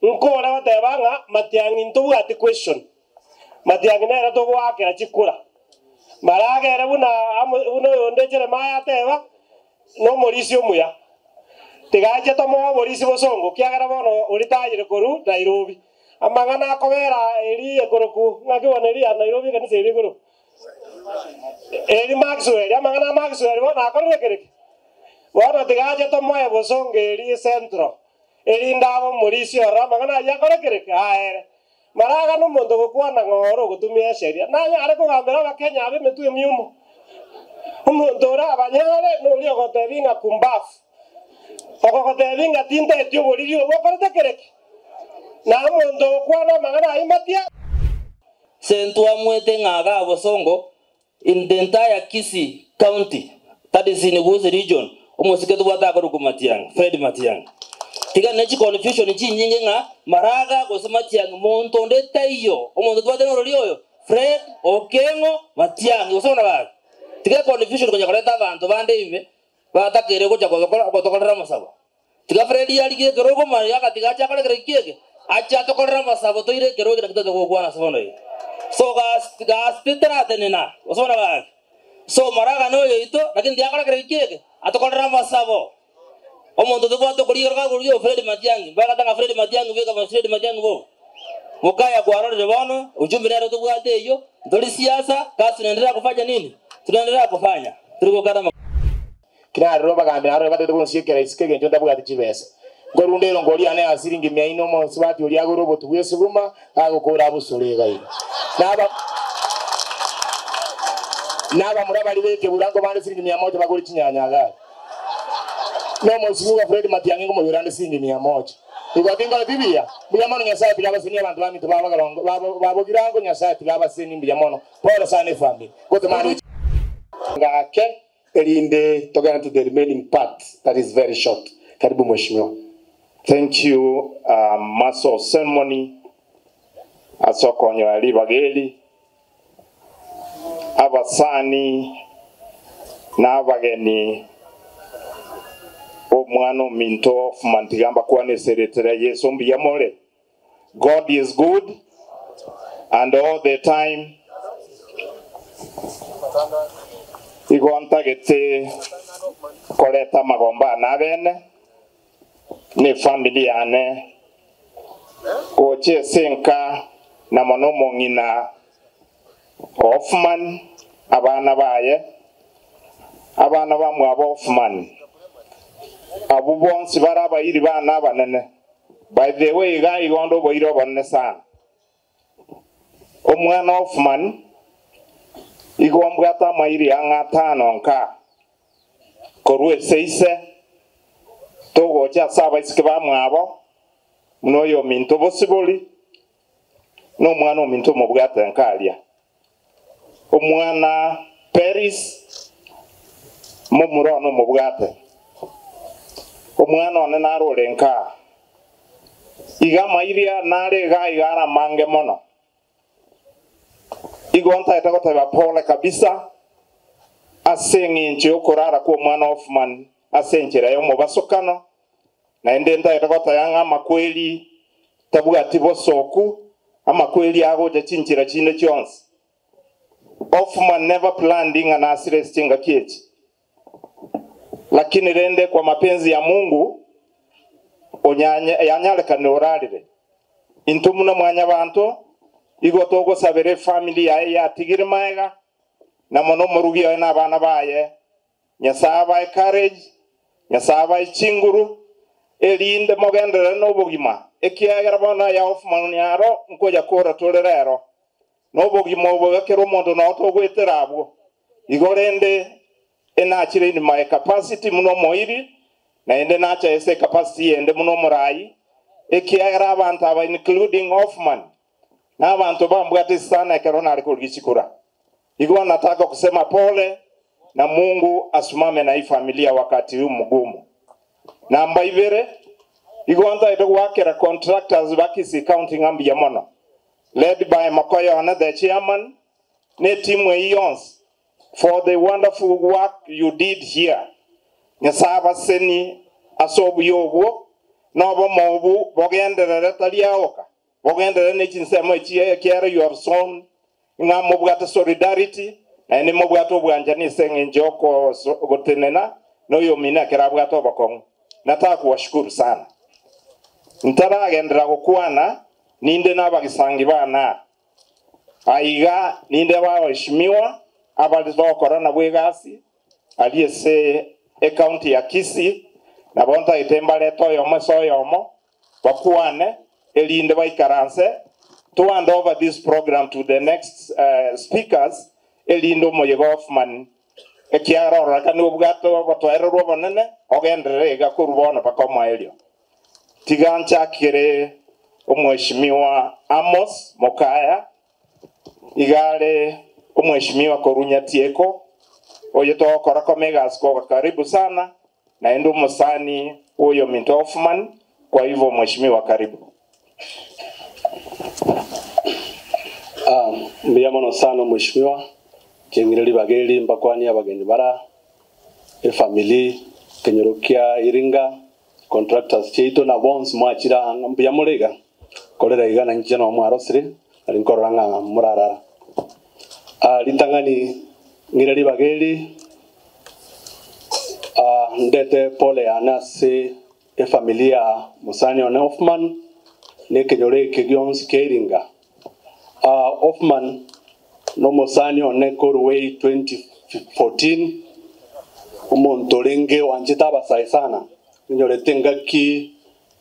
Nkore goteba ng'a Matiang'i ntobwati question, Matiang'i nere togoakera chikura. Maraga ere buna buna oyonde Jeremiah ateba, nomorisia omuya. Tiga ache tomoe oborisia bosongo, ekiagera bono oritayire korwa Nairobi. Amang'ana akobera eri ekoroku ng'aki bono eri ya Nairobi ekanisa eri ekoroku eri Maxwell, amang'ana a Maxwell bono akorire kereki? Bono tiga ache tomoe bosongo eri Central. Erinde abe omorisia ororo amang'ana ayio akore kereke aere. Maraga nomonto ogokwana ng'a ore ogotumia esheria, nanyare kogambera Abakenya aba emetwe emiumo? Omonto ore abanyare noria ogotebia ng'a kumbafu, ogogotebia ng'a tinteti oboriri obwo okorete kereke, na omonto ogokwana amang'ana ayio matia. Sentwamwete ng'a iga bosongo In the entire Kisii county, that is in Gusii region, omosike tobwate akorokwa Matiang'i, Fred Matiang'i. Tiga ne chiconfusion chinyinge ng'a Maraga gose Matiang'i monto onde taiyo. Omonto tobwate norori oyo, Fred Okeng'o Matiang'i, gose bono gaki. Tiga econfusion konya koreta abanto bande ime batakeire gocha gotokorera amasabo. Tiga Fred arigie ekerogo mani agatiga ache akore kere kiege, ache atokorere amasabo toire ekerogo eke naki tote gokwana ase bono iga. So gasi gasi titaratenena gose bono gaki. So maraga noyo oito lakini tiga akore kere kiege, atokorere amasabo. Omonto tobwate okorigia ekerogo akorigia Fred Matiang'i, mbagete ng'a Fred Matiang'i beka Fred Matiang'i boka. Mokaya kwarorire bono, ujumbe nere tobwate eyio, ntori siasa, kazi tunaendelea kufanya nini? Tunaendelea kufanya. Turi gokana. Kinarire obagambi narore batete gonsiekera isiko egencho ntabwati chibesa. Nkorunda erongo oria yane ya siringi mia ine omosubati oria agore obotu bw'esuguma agokora abusure iga iga. Naba nabamura baria b'ekebura nkobande siringi mia moja bagore chinyanya agari. Nomosibwa Fred Matiang'i nkomoyora ande siringi mia moja. Igo tinkoreti buya? Mbuya mono Nyasae tiga abasenie abanto baminto babarongo babogirango Nyasae tiga abasenie mbuya mono. Pole sana efamiri. Gotemana Ngake erinde togende to the remaining part that is very short. Karibu mheshimiwa. Thank you Master of Ceremony ase okonyora ribaga eri. Abasani na abageni b'omwana ominto Hoffman tiga mbakwane ase erieta ria Yeso mbuya more. God is good and all the time. Igo ntagete koreta amagomba ane abene na efamiri yane gocha ase enka na mono omong'ina Hoffman, abana baye, abana bamwabo Hoffman, abwo bonsi bare abairi bane abanene. By the way iga igo onde oboire obonene sana. Omwana Hoffman igo mbwate amairi ang'e atano nka korwa ase ise togocha ase abaiseke bamwabo buna oyominto Bosibori na omwana ominto omobwate nka aria. Omwana Peris, momura one omobwate. Omwana one naro ore nkaa. Iga amairia nare iga iga are amange mono. Igo ntagete goteba pole kabisa ase eng'encho y'okorara kw'omwana Hoffman ase enchera y'omobasokano, naende ntagete goteba ng'a amakweri tabwati bosooku, amakweri agocha chinchera chinde chionsi. Hoffman never planned ng'a nasire ase chingaki echi. Lakini rende kwa mapenzi ya Mungu onyanye yanyarekanire orarire. Intwe buna mwanyabanto igo togosabera efamiri yaye yatigire maega na mono omorugi oye na abana baye Nyasae abae courage, Nyasae abae chinguru, erinde mogenderere nobogima, ekiagera bono aya Hoffman aro nkoya kora tore rero, nobogima obo kera omonto noo togoetera abwo. Igo rende enachire in my capacity buna omoiri, naende nacha ase ecapacity yende buna omorai, ekiagera abanto aba including Hoffman, nabanto bambwate sana ekero nare korigia chikura. Igo nataka kusema pole na Mungu asimame na hii familia wakati huu mgumu. Namba ibere, igo ntagete goakera contractors ba Kisii County ng'a mbuya mono, led by Mokoya one the chairman na etimu eyio yonsi for the wonderful work you did here. Nyasae abasenie ase obuya obwo. Nobomo obu bogenderere tari aoka, bogenderere ne chinsemo echi ekiagera you have sown ng'a mobwate solidarity, naende mobwate obwanchani ase eng'encho yogotenena na oyomino ekero abwate obokong'u. Nataka kuwashukuru sana. Ntaragenderera gokwana, ninde nabagisangi bane aa. Aiga ninde abaheshimiwa abare togokora nabwo egasi aria ase ecounty ya Kisii, nabo ntagete mbarete oyomo ase oyomo bakwane erinde baikaranse to hand over this program to the next speakers erinde omoyega Hoffman ekiagera ororekane obwate obotoereru obonene ogenderere iga korwa bono mpaka omoerio. Tiga nchakere omweshimiwa Amos Mokaya, iga are omweshimiwa korwa Nyatieko, oyo togokora koma egasi koga karibu sana, naende omosani bw'oyominto Hoffman, kwa hivyo mweshimiwa karibu. Mbuya mono sana omweshimiwa, cheng'ire ribaga eri mbakwanie abageni bara, efamiri, ekenyoro kia Iringa, contractors chiaito na bonsi mwachire aa ng'a mbuya more iga, korera iga na inche noo mwarosire, nari nkorora ng'a morarara. Ritang'ani ng'ire ribaga eri, ndete pole yane ase efamiri ya mosani one Hoffman, na ekenyoro eke gionsi kia Iringa. Hoffman nomosani one korwa way 2014, omonto orenge oanchete abasae sana, ninyorete engaki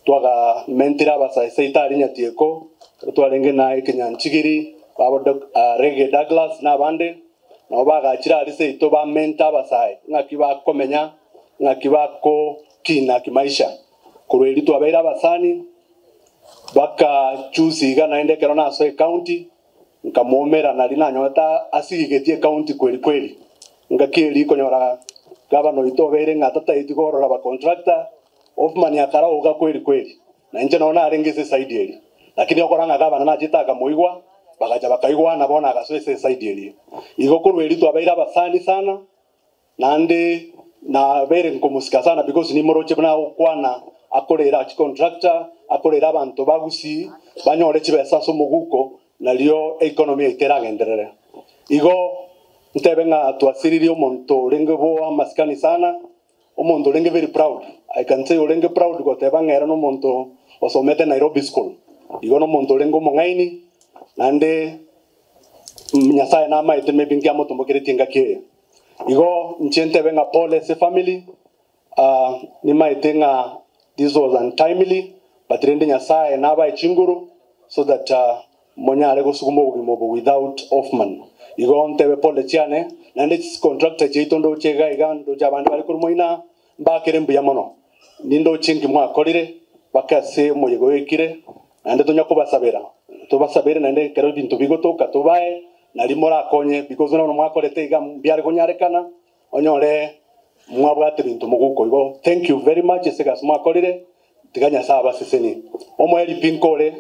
twagamentire abasae seito aria Nyatieko, ekero twarenge na ekenyanchigiri, babo Reggae Douglas na abande, nabo bagachire aria seito bamente abasae, ng'aki bakomenya, ng'aki bakokina kimaisha. Korwa erio twabeire abasani, baka juzi iga naende ekero nasoa ecounty, nkamoumera naria nanyorete asigetie ecounty kweri kweri. Ngaki eria konyora gavana oito obeire ng'a tataeti korora abacontractor, Hoffman akaraoka kweri kweri. Na inche nabo narenge ase eside eria. Lakini okora ng'a gavana nachete akamoigwa, bagacha bakaigwana bono agasoa ase eside eria. Igo korwa erio twabeire abasani sana, naende nabeire nkomosika sana because nimoroche buna agokwana akorera chicontractor, akorera abanto ba Gusii, banyore chibesa ase omoguko, nario economy yaito eragenderere. Igo ntebe ng'a twasiririe omonto orenge bo amasikani sana, omonto orenge very proud. I can say orenge proud goteba ng'a ere nomonto osomete Nairobi School. Igo nomonto orenge omong'aini, naende Nyasaye namaete maybe nkiamotombokeretie engaki eye. Igo inche ntebe ng'a pole ase efamily, nimaete ng'a this was untimely, but rende Nyasaye nabae chinguru so that monyare gosuguma obogima obo without Hoffman. Igo ntebe pole chiane, naende chicontractor chiaito ndoche iga iga, ndoche abande bare korwa moina, mbakere mbuya mono. Nindoche nki mwakorire, mpaka ase omoyega oikire, naende tonya kobasabera, tobasabere naende ekero ebinto bigotoka tobae, nario morakonye because buna bono mwakorete iga mbiare konyarekana, onyore mwabwate ebinto moguko. Igo thank you very much ase egasi mwakorire, tiga Nyasaye abasesenie. Omoerio pi nkore,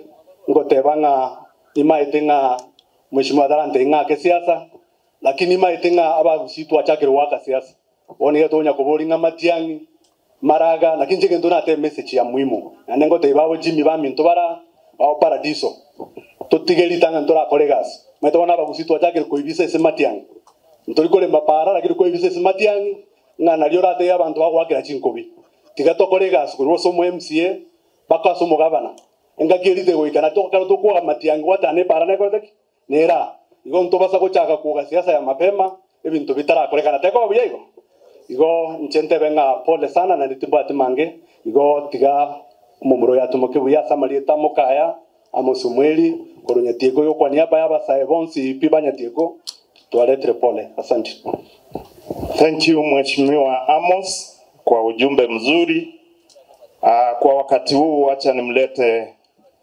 ngoteba ng'a nimaete ng'a Mheshimiwa tarantebie ng'a ake siasa, lakini nimaete ng'a abagusii twachakire goaka siasa. Bono iga tonya koboria ng'a Matiang'i, Maraga, naki inche egento natebe message ya muhimu, naende ngotebia babo Jimmy baminto bara bao Paradiso, totige ritang'ani torakore egasi. Omanyete bono abagusii twachakire koibisa ase Matiang'i, ntori korema para lakini koibisa ase Matiang'i ng'a nario oratebie abanto bagoakera chinkobi. Tiga tokore egasi korwa ase omo MCA mpaka ase omogavana, engaki eria tegoika na ekero tokwoga Matiang'i gwatana epara nekorete ki? Nere aa. Igo ntobasa gochaka kwoga siasa ya mapema ebinto bitarakorekana. Tekoba buya igo? Igo inche ntebe ng'a pole sana naende timbwati mange, igo tiga omomura oyo atomoke buya ase amarieta amokaya Amos Omweri korwa Nyatieko igo kwa niaba y'abasae bonsi pi ba Nyatieko twaretire pole. Asante. Thank you Mheshimiwa Amos kwa ujumbe mzuri. Kwa wakati huu wacha nimlete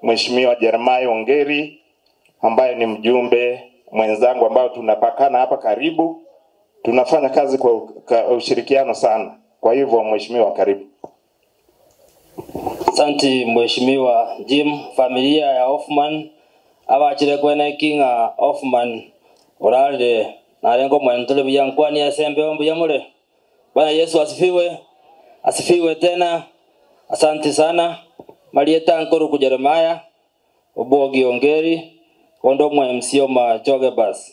Mheshimiwa Jeremiah Ongeri ambaye ni mjumbe mwenzangu ambao tunapakana hapa karibu, tunafanya kazi kwa ushirikiano sana. Kwa hivyo mheshimiwa, karibu. Asanti Mheshimiwa Jim, familia ya Hoffman abachire kwene ki ng'a Hoffman orarire narenge omwentore buya nkwani ase embeo mbuya more. Bwana Yesu asifiwe, asifiwe tena. Asante sana. Marieta Nkoruku Jeremiah, Obogi Ongeri, ondo omwa MC Omachoge bus.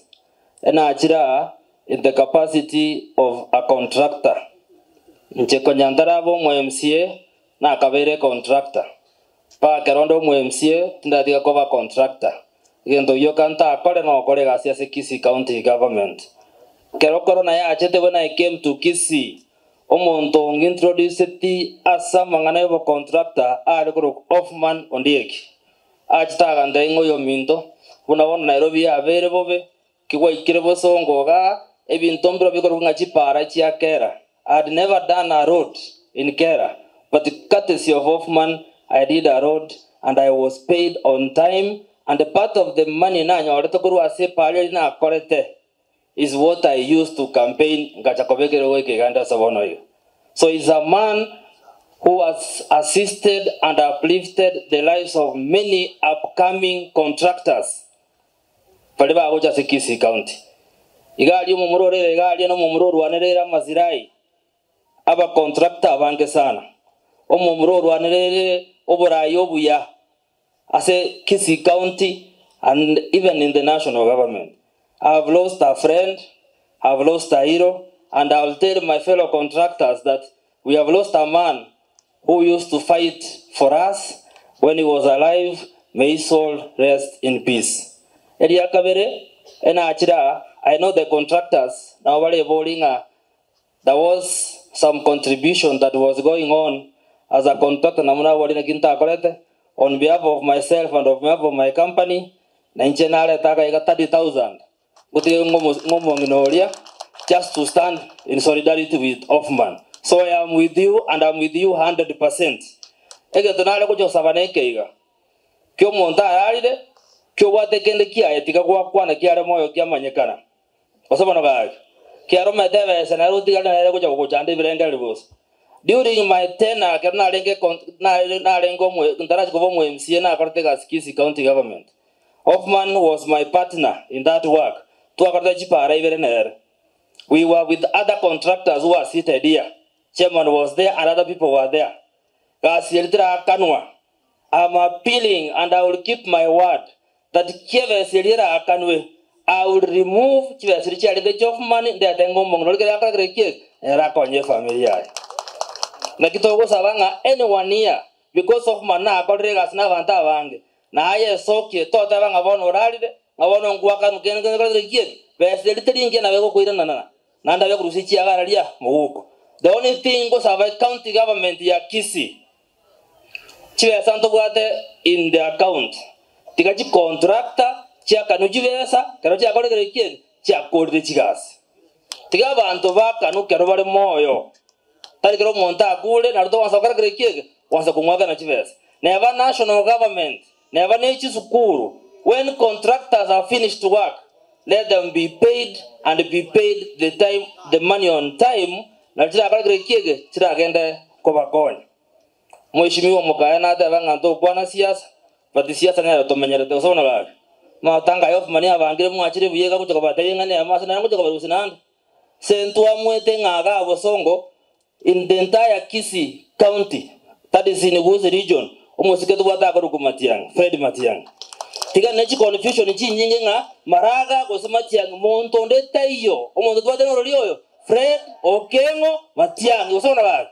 Enachira in the capacity of a contractor. Inche konya ntaraba omwa MCA, nakabeire contractor. Mpaka ekero onde omwa MCA, tindatiga koba contractor. Egento gioka ntakore nokore egasi ase Kisii County Government. Kero corona yachete when I came to Kisii, omonto ong'introduceti ase amang'ana y'obocontractor are korokwa Hoffman Ondieki. Achete agantebia ng'a oyominto, buna bono Nairobi yabeire bobe, ki gwaikire bosongo igaa, ebinto mbirobio bikorokwa ng'a chipara chia Kera. I had never done a road in Kera, but courtesy of Hoffman I did a road and I was paid on time and part of the money nanyorete korwa ase epara eria nakorete is what I used to campaign ngacha kobekerwa goika iga inde ase bono iga. So he's a man who has assisted and uplifted the lives of many upcoming contractors baria bagocha ase Kisii County. Iga aria omomura orere iga aria nomomura orwanereire amasirai abacontractor abange sana. Omomura orwanereire oborai obuya ase Kisii County and even in the national government. I have lost a friend, I have lost a hero, and I will tell my fellow contractors that we have lost a man who used to fight for us when he was alive. May his soul rest in peace. Eria kabere, enachira, I know the contractors, now bale bolinga, there was some contribution that was going on as a contractor namuna wali na kinta akorete on behalf of myself and on behalf of my company na inche naretaka iga 30,000 gutige ng'omong'ina oria just to stand in solidarity with Hoffman. So I am with you and I'm with you 100%. Egento nare gochosaba neke iga kio omonto ararire kiobwate kende kiaye tiga gwakwana kiare moyo kiamanyekana osomano gaki kiaromete ebesa nere otigare nere gocha gogochanda ebirengeri bosa. During my tenure ekero narenge narenge omwe ntarachi koba omo MCA nakorete egasi Kisii County Government. Hoffman was my partner in that work. Twakorete chipara ibere nere. We were with other contractors who are seated here. Chairman was there and other people were there. Gasi eri terakanwa. I'm appealing and I will keep my word that kiebesa eri erakanwe I will remove chibesa eria chiarenge chia Hoffman ndete ng'a omong'ina oria ekero akorekire ki ere akonye efamiri yaye. Naki togosaba ng'a anyone here because Hoffman nakorire egasi na abanto abange naye esokie toteba ng'a bono orarire ng'a bono ngwakanwa kende kende korekire ki eke besa eri teri engiya nabo egokoiranana naende abe korusia chiagara ria moguko. The only thing ngosaba county government ya Kisii chibesa ntobwate in the account tiga chicontractor chiakanwe chibesa kero chiakorekire ki eke chiakorire chigasi. Tiga abanto bakanwe kero bare moyo tari kero omonto akure nario togoansa gokora kere ki eke gwansa komwakana chibesa. Neba national government neba ne chisukuru when contractors have finished work let them be paid and be paid the time the money on time nario chirakore kere ki eke chiragende kobakonya. Mheshimiwa Mokaya nateba ng'a ntokwana siasa but siasa nere tomenyerete gose bono gaki. Matanga ya Hoffman abangire mwachire buya iga gocha kobatebia ng'a neyemo ase naende ngocha kobarusia naende. Se ntwamwete ng'a iga bosongo in the entire Kisii County, that is in Gusii region, omosike tobwate akorokwa Matiang'i, Fred Matiang'i. Tiga ne chiconfusion chinyinge ng'a Maraga gose Matiang'i monto onde taiyo, omonto tobwate norori oyo Fred Okeng'o Matiang'i gose bono gaki.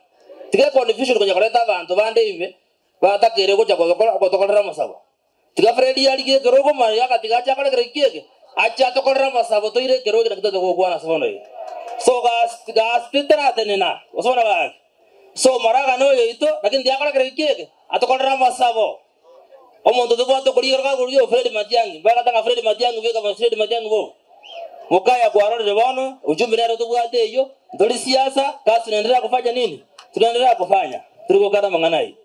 Tiga econfusion konya koreta abanto bande ime batakere gocha gotokorera amasabo. Tiga Fred arigie ekerogo maya agatiga ache akore kere ki eke ache atokorere amasabo toire ekerogo eke naki tote gokwana ase bono iga. So gasi gasi titaratenena gose bono gaki. So Maraga noyo oito lakini tiga akore kere ki eke atokorere amasabo. Omonto tobwate okorigia oro gakorigia Fred Matiang'i mbagata ng'a Fred Matiang'i beka Fred Matiang'i bobe. Mokaya kwarorire bono uchumi nere tobwate eyio ntori siasa kasi tunaendelea kufanya nini? Tunaendelea kufanya turi gokana amang'ana ayio.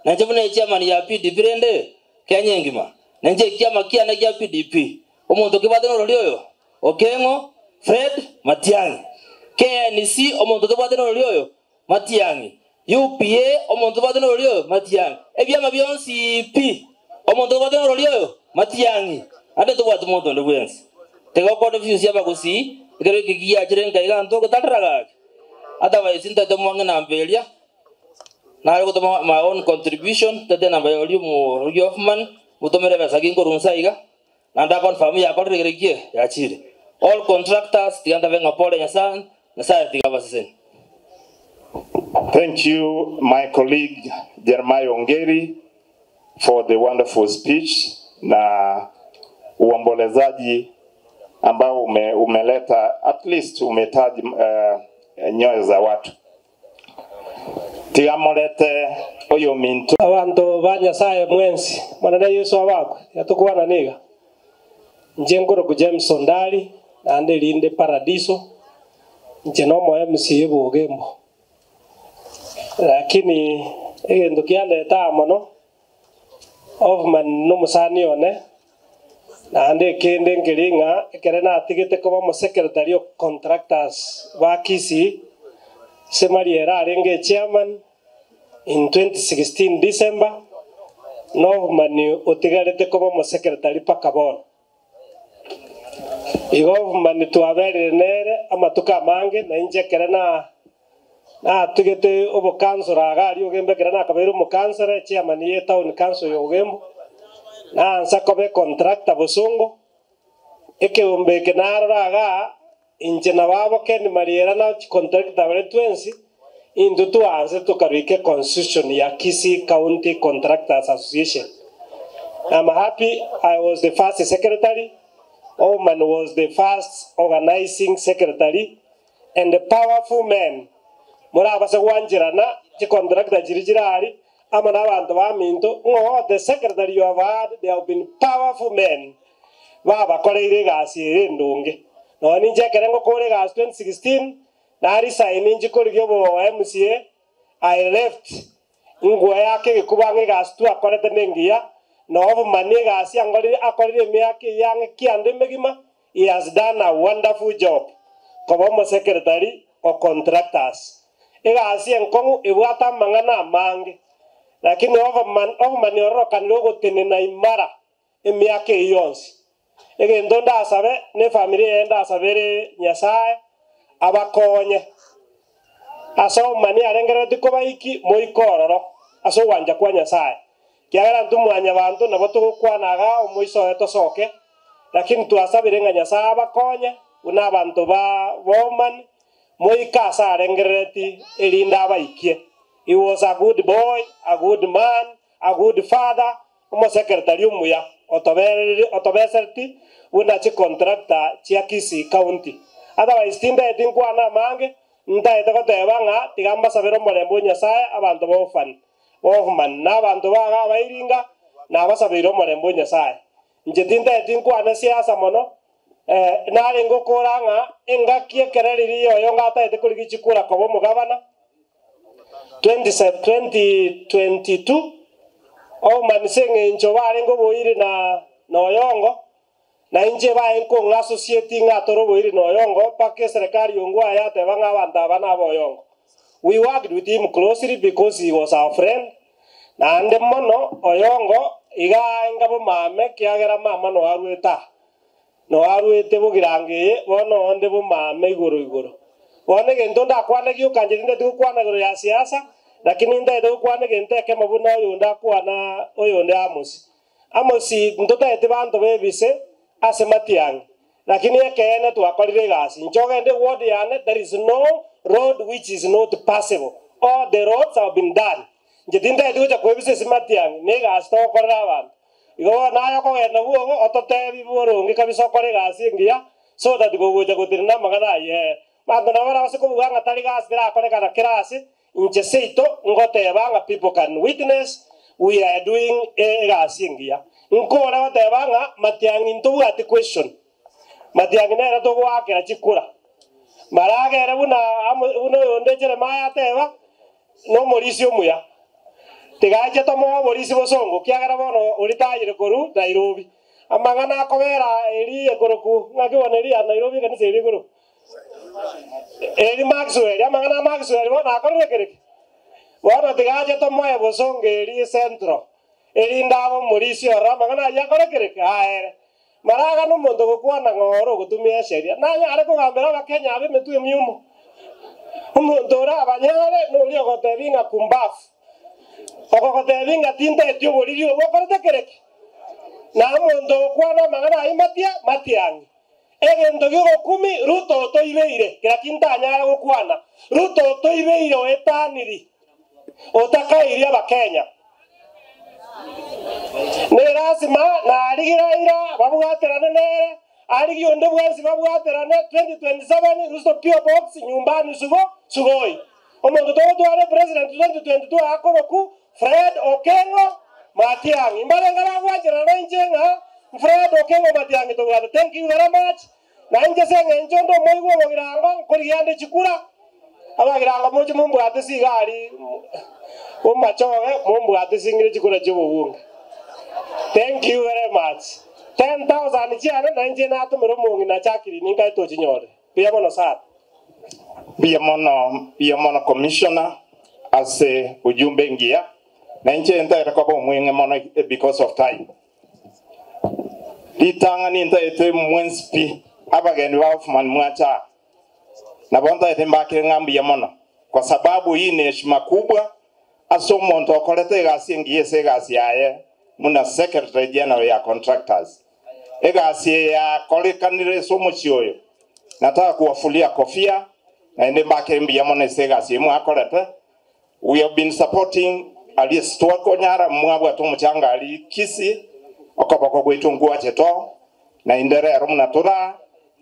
Nainche buna echairman ya PDP rende Kenya engima nainche ekiama kiane kia PDP omonto kebwate norori oyo Okeng'o Fred Matiang'i KNC omonto tobwate norori oyo Matiang'i UPA omonto tobwate norori oyo Matiang'i ebiama bionsi pi omonto tobwate norori oyo Matiang'i ande tobwati monto onde bwensi. Tiga okonfuse abagusii ekero eke giachire nka iga ntogotarera gaki. Otherwise ntaete mwang'e namba eria. Nare gotoma my own contribution, tete enamba ya oria omorugi Hoffman, motomere ebesa ginkorwa inse aiga, naende aconfirm yakorire kere ki yachire. All contractors tiga ntabe ng'a pole Nyasaye, Nyasaye tiga abasesenie. Thank you my colleague Jeremiah Ongeri for the wonderful speech na uombolezaji ambao ume, umeleta at least umetaji nyoyo za watu. Tiga morete oyominto. Abanto ba Nyasae mwensi, Omonene Yeso abakwe, tiga tokwanane iga. Inche nkorokwa James Ondari, naende erinde Paradiso, inche nomo MC bw'Ogembo. Lakini egento kiandete aa mono, Hoffman nomosani one, naende ekende nkeri ng'a ekere natigete koba omosecretary o contractors ba Kisii, ase Mariera arenge echairman in 2016 December, na Hoffman otigarete koba omosecretary mpaka bono. Igo Hoffman twaberire nere amatuko amange, na inche ekere na natugete obokansora iga aria Ogembo ekere nakabeire omokansora, echairman ye town council ya Ogembo, naansa koba econtractor bosongo, ekeombe eke narora igaa, inche nabo abo Ken Mariera na chicontractor baria twensi, intwe twaanse tokarwika econstitution ya Kisii County Contractors Association. I'm happy I was the first secretary, Oman was the first organizing secretary, and the powerful men morabase gwancherana chicontractor chiria chire aria amo na abanto baminto ng'o the secretary you have had they have been powerful men babakoreire egasi ere endonge. Nonya ninche ekere ngokora egasi 2016 naresign inche korigia obo MCA I left nguo yake egekuba ng'a egasi twakorete nengiya na obomani egasi angorire akorire emiaka eyio ang'e kianda emegima he has done a wonderful job koba omosecretary o contractors. Egasi enkong'u ebwate amang'ana amange lakini Overman Overman ororokanire ogotenena imara emiaka eyio yonsi. Egento ndasabe na efamiri eye ndasabere Nyasaye abakonye ase obomani arengereretie kobaiki moike ororo ase ogwancha kwa Nyasaye. Kiagera intwe mwanyabanto nabo togokwana igaa omoiso oye tosoke, lakini twasabire ng'a Nyasaye abakonye buna abanto ba Bowman moike ase arengerereti erinde abaikie. He was a good boy, a good man, a good father, omosecretary omuya otobereri otobesereti buna chicontractor chia Kisii County. Otherwise tindaeti nkwane amange, ntaete goteba ng'a tiga mbasabere omorembe o Nyasaye abanto ba Ofan, Hoffman, na abanto baga abairinga nabasabeire omorembe o Nyasaye. Inche tintaeti nkwane siasa mono, narenge okora ng'a engaki ekere riria oyo ngataete korigia chikura koba omogabana 2022 Hoffman ase eng'encho barenge oboiri na na Oyongo, na inche baye nkong'a associate ng'a tore oboiri na Oyongo mpaka eserekari yongwa yateba ng'a abanto aba naba Oyongo. We worked with him closely because he was our friend, naende mono Oyongo iga aenga bomame kiagera mama noarwete aa. Noarwete bogirango eye bono onde bomame igoro igoro. Bono egento ndakwane gioka inche tindeti gokwana igoro ya siasa, lakini ntaete gokwana egento ekemo buna oyonde akwana oyonde Amos. Amos ntotaeti banto bebise ase matiang'i, lakini ekeene twakorire egasi. Inche ogende eward yane there is no road which is not passable, all the roads have been done. Inche tintaeti gocha kwebisa ase matiang'i, na egasi togokorera abanto. Igo bono naye okogenda bwogo ototebi boronge kabisa okore egasi engiya so that gogocha gotenena amang'ana aye. Abanto nabo barabase kobuga ng'a tari gasi terakorekana kera ase, inche seito ngoteba ng'a people can witness we are doing egasi engiya. Nkore goteba ng'a matiang'i ntobwati question, matiang'i nere togoakera chikura. Maragere buna buna oyonde Jeremiah ateba, nomorisia omuya. Tiga ache tomoe oborisia bosongo, kiagera bono oritayire korwa Nairobi. Amang'ana akobera eri ekoroku ng'aki bono eri ya Nairobi ekanisa eri ekoroku eri Maxwell, amang'ana a Maxwell bono akorire kereki? Bono tiga ache tomoe bosongo eri Central, erinde abe omorisia ororo amang'ana ayio akore kereki? Aere. Maraga nomonto ogokwana ng'a ore ogotumia esheria, nanyare kogambera Abakenya abe emetwe emiumo. Omonto ore abanyare noria ogotebia ng'a kumbafu. Okogotebi ng'a tinteti oboriri obwo okorete kereki? Na omonto ogokwana amang'ana ayio matia matiang'i. Egento gi'ogokumi Ruto otoibeire, kera kintanyare gokwana, Ruto otoibeire oetaniri, otakairi Abakenya. Nerasima narigie Raila babwaterane nere, arigie onde bwensi babwaterane 2027 Ruto PO Box nyumbani sugo sugoi. Omonto togotwara epresident 2022 akoroku Fred Okengo Matiang'i. Mbarenge bagwancherana nainche ng'a Fred Okengo Matiang'i tobwate. Thank you very much. Na inche ase eng'encho nde omoigwa obogirango nkorigia nde chikura, abagirango moche mombwate ase iga aria momachoge mombwate singire chikura chi'obobunge. Thank you very much. 10,000 chiane na inche natomera omong'ina Jacqueline ninkae tochinyorere. Mbuya mono sana. Mbuya mono, mbuya mono Commissioner ase ujumbe engiya. Na inche ntaete koba omweng'e mono because of time. Ritang'ani ntaete mwensi pi abageni ba Hoffman mwacha aa. Nabo ntaete mbakire ng'a mbuya mono kwa sababu hii ni heshima kubwa ase omonto okorete egasi engiya ase egasi yaye buna Secretary General ya Contractors. Egasi eye yakorekanire ase omochie oyo. Nataka kuwafulia kofia naende mbakire mbuya mono ase egasi eye mwakorete. We have been supporting aria ase twakonyara mwabwate omochanga aria Kisii okoboko gwaito nkwachete oo naende rero buna tore aa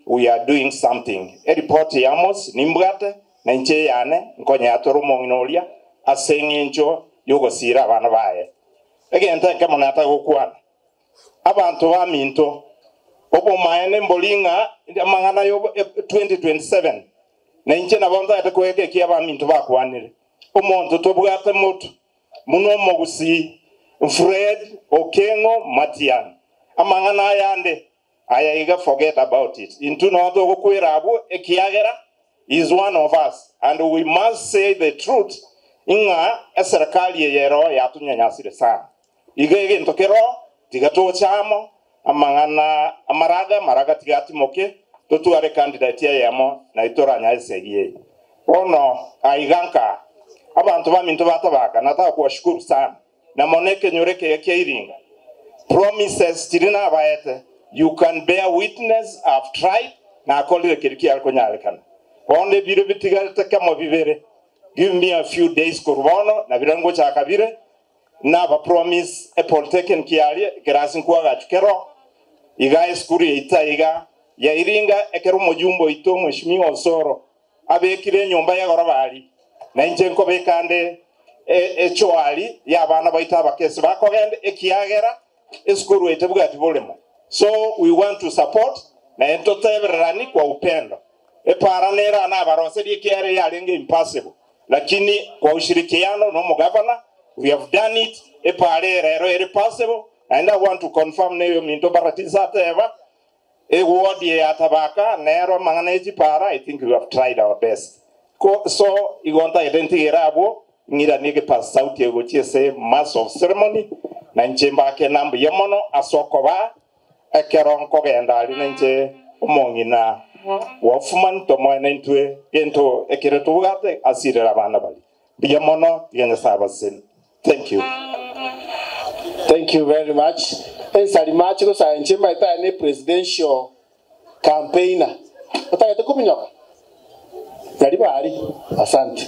we are doing something. Eripoti ya Amos nimbwate na inche eyane nkonyea tore omong'ina oria ase eng'encho yogosiira abana baye. Egento ekemo nataka gokwana Abanto baminto, obomaene mbori ng'a amang'ana ya 2027, na inche nabo ntagete koeka eki abaminto bakwanire. Omonto tobwate motu buna omogusii Fred Okengo Matiang'i. Amang'ana ayande aya iga forget about it. Intwe noo togokwera abwo ekiagera he is one of us and we must say the truth ng'a eserekari eye eroo yatonyanyasire sana. Iga egento keroo, tiga toche amo, amang'ana amaraga amaraga tiga atimoke, totware candidate eyemo naye toranyare esegi eye. Bono aiga nkaa, abanto baminto ba Tabaka nataka kuwashukuru sana, na mono ekenyoro ekeye kia Iringa. Promises chiria nabaete, you can bear witness I've tried, nakorire keria kiare konyarekana. Bono ebiro bitigarete kemo bibere, give me a few days korwa bono, nabirorio ngochaka bire, Naba promise e polytechnic yaria ekerasi nkwagachu kero iga esukuru yaito aiga ya Iringa ekero omojumbe oito Mheshimiwa Osoro abekire enyomba yegoroba aria na inche nkobeka ande echoari ya abana baito abakesi bakogenda ekiagera esukuru eye tebwati boremo so we want to support naende totebererani kwa upendo epara nere aa nabaroserie ekiagera yarenge impossible Lakini kwa ushirikiano na omogavana we have done it, epaara eye rero ere possible, naende I want to confirm na ominto Baratiso ateba, eward eye ya Tabaka nero amang'ana ye chipaara I think we have tried our best. Ko so igo ntagete ntigere abwo ng'iranie egepaza sauti eye gochia ase master of ceremony, na inche mbake na mbuya mono ase okobaa Ekero nkogenda aria nainche omong'ina bw'Hoffman tomoe naintwe gento ekere tobwate asirere abana baria. Mbuya mono tiga Nyasae abasesenie. Thank you. Thank you very much. Ensari mache gose inche mbaete aye ne presidential campaigner. Otagete kominyoka? Nyaribari. Asante.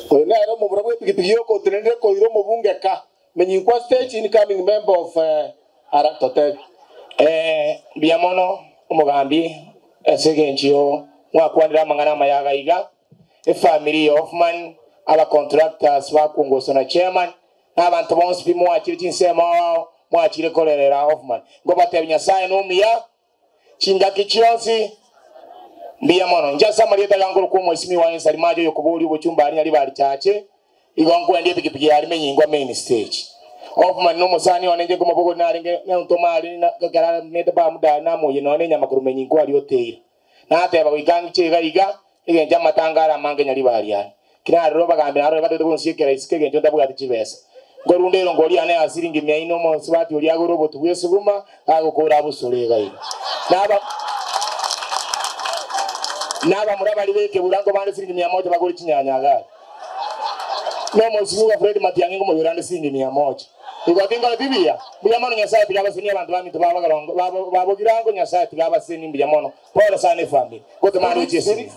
Oyo nere omomura bw'epikipiki yokotenenera koira omobunge ka. Menyinkwa stage incoming member of ara totebi. Ee, mbuya mono omogambi ase engencho mwakwanire amang'ana amaya iga iga. Efamiri ya Hoffman, aba contractors bakongoswa na chairman, na abanto bonsi pi mwachire chinsemo ao ao mwachire korerera Hoffman. Nkobatebia Nyasaye nomuya chingaki chionsi. Mbuya mono. Inche ase amarieta iga nkorokwa Omwesimigwa Ensari Mache oyokoboria obochumba aria Nyaribari Chache. Igo nkwendia epikipiki yaria menyingwa main stage. Hoffman nomosani one inche nkomobogoria narenge nentoma aria na ekero aramete bamuda namoyia nonya nenyama korwa menyingwa aria oteire. Nateba goika ngiche iga iga egencho amatanga are amange Nyaribari aria. Ki narorire obagambi narorire batagete gonsiekera isiko egencho ntabwati chibesa. Nkorunda erongo oria yane ya siringi mia ine omosubati oria agore obotu bw'esuguma agokora abusure iga iga. Naba nabamura baria b'ekebura nkobande siringi mia moja bagore chinyanya iga aria. Nomoisigwa Fred Matiang'i ngomoyora ande siringi mia moja. Igo tinkoreti buya? Mbuya mono Nyasae tiga abasenie abanto baminto ba Bogirango, Nyasae tiga abasenie mbuya mono. Pole sana efamiri. Gotemana gochia esegi.